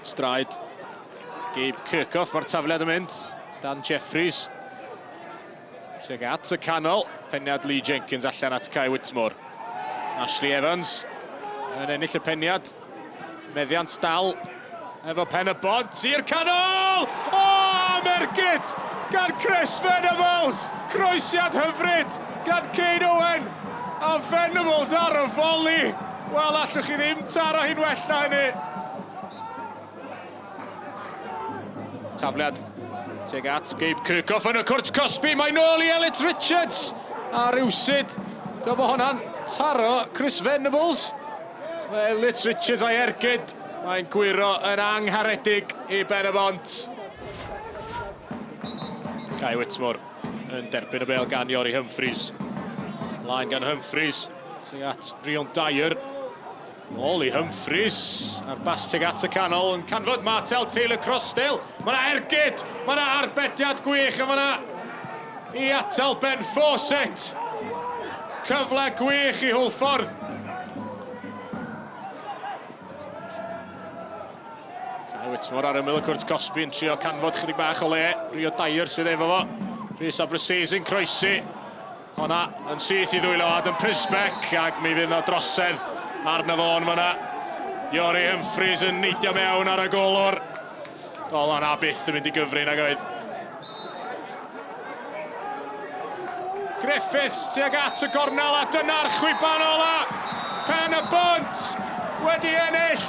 At draed Gabe Kirchhoff, mae'r tafliad yn mynd. Dan Jeffries. Tuag at y canol, peniad Lee Jenkins allan at Kai Whitmore. Ashley Evans yn ennill y peniad. Meddiant dal efo pen y bont i'r canol! O, am ergyd gan Chris Venables! Croesiad hyfryd gan Kane Owen! A Venables ar y foli! Wel, allwch chi ddim taro hi'n well na hynny. Tafliad tuag at Gabe Kirchhoff yn y cwrt cosbi. Mae nôl i Elliot Richards. A rywsud, dwi'n bod hwnna'n taro Chris Venables. Mae Elliot Richards a'i ergyd. Mae'n gwyro yn angharedig i Ben y Bont. Kai Whitmore yn derbyn y bel gan Iori Humphreys. Mlaen gan Humphreys tuag at Rion Dyer. Nôl i Humphreys, a'r bas tuag at y canol yn canfod Martel Taylor Crossdale. Mae yna ergyd, mae yna arbediad gwych a mae yna i atal Ben Fawcett. Cyfle gwych i Hwlffordd. Kai Whitmore ar ymyl y cwrt cosbi yn trio canfod chydig bach o le. Rio Dyer sydd efo fo. Rhys Abrasesi'n croesi. Honna yn syth i ddwylo Adam Przybek ac mi fydd 'na drosedd arno fo yn fanna. Iori Humphreys yn neidio mewn ar y golwr. Doedd honna byth yn mynd i gyfri nag oedd. Griffiths tuag at y gornel a dyna'r chwiban ola. Pen y Bont wedi ennill.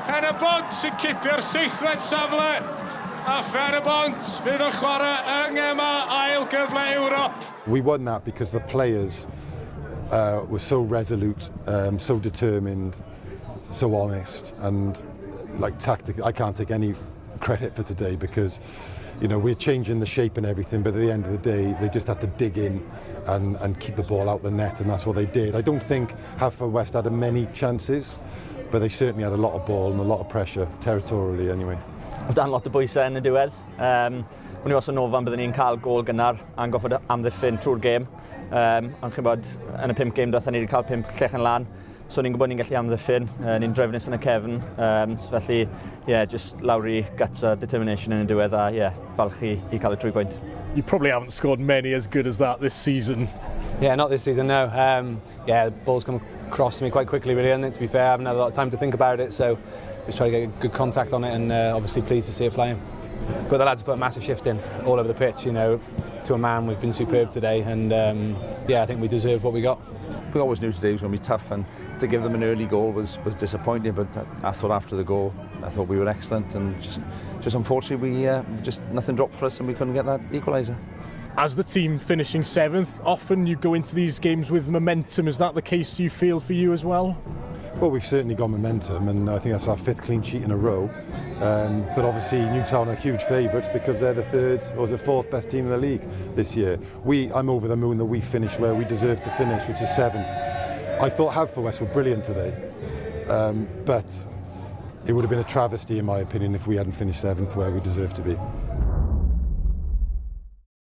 Pen y Bont sy'n cipio'r seithfed safle. A Phen y Bont fydd yn chwarae yng ngemau ail gyfle Ewrop. We won that because the players uh, were so resolute, um, so determined, so honest, and like tactically, I can't take any credit for today because you know, we're changing the shape and everything, but at the end of the day, they just had to dig in and, and keep the ball out the net, and that's what they did. I don't think West had many chances, but they certainly had a lot of ball and a lot of pressure, territorially anyway. Oedd dan lot o bwysau yn y diwedd. Um, o'n i wastad yn ofan byddwn ni'n cael gol gynnar a'n goffod amddiffyn trwy'r gêm. Um, ond chi'n bod, yn y pump gêm diwethaf ni wedi cael pump llechen lan, so ni'n gwybod ni'n gallu amddiffyn, uh, ni'n drefnus yn y cefn, um, so felly, yeah, just lawr i guts a determination yn y diwedd a, yeah, falch i, i cael y 3 pwynt. You probably haven't scored many as good as that this season. Yeah, not this season, no. Um, yeah, the ball's come across to me quite quickly, really, and to be fair, I haven't had a lot of time to think about it, so just try to get good contact on it and uh, obviously pleased to see it flying. But the lads put a massive shift in all over the pitch, you know, to a man we've been superb today and um, yeah, I think we deserve what we got. We always knew today was going to be tough and to give them an early goal was, was disappointing, but I thought after the goal, I thought we were excellent and just, just unfortunately we uh, just nothing dropped for us and we couldn't get that equaliser. As the team finishing seventh, often you go into these games with momentum. Is that the case you feel for you as well? Well, we've certainly got momentum, and I think that's our fifth clean sheet in a row. Um, but obviously, Newtown are huge favourites because they're the third or the fourth best team in the league this year. We, I'm over the moon that we finished where we deserve to finish, which is seventh. I thought Haverfordwest were brilliant today, um, but it would have been a travesty, in my opinion, if we hadn't finished seventh where we deserve to be.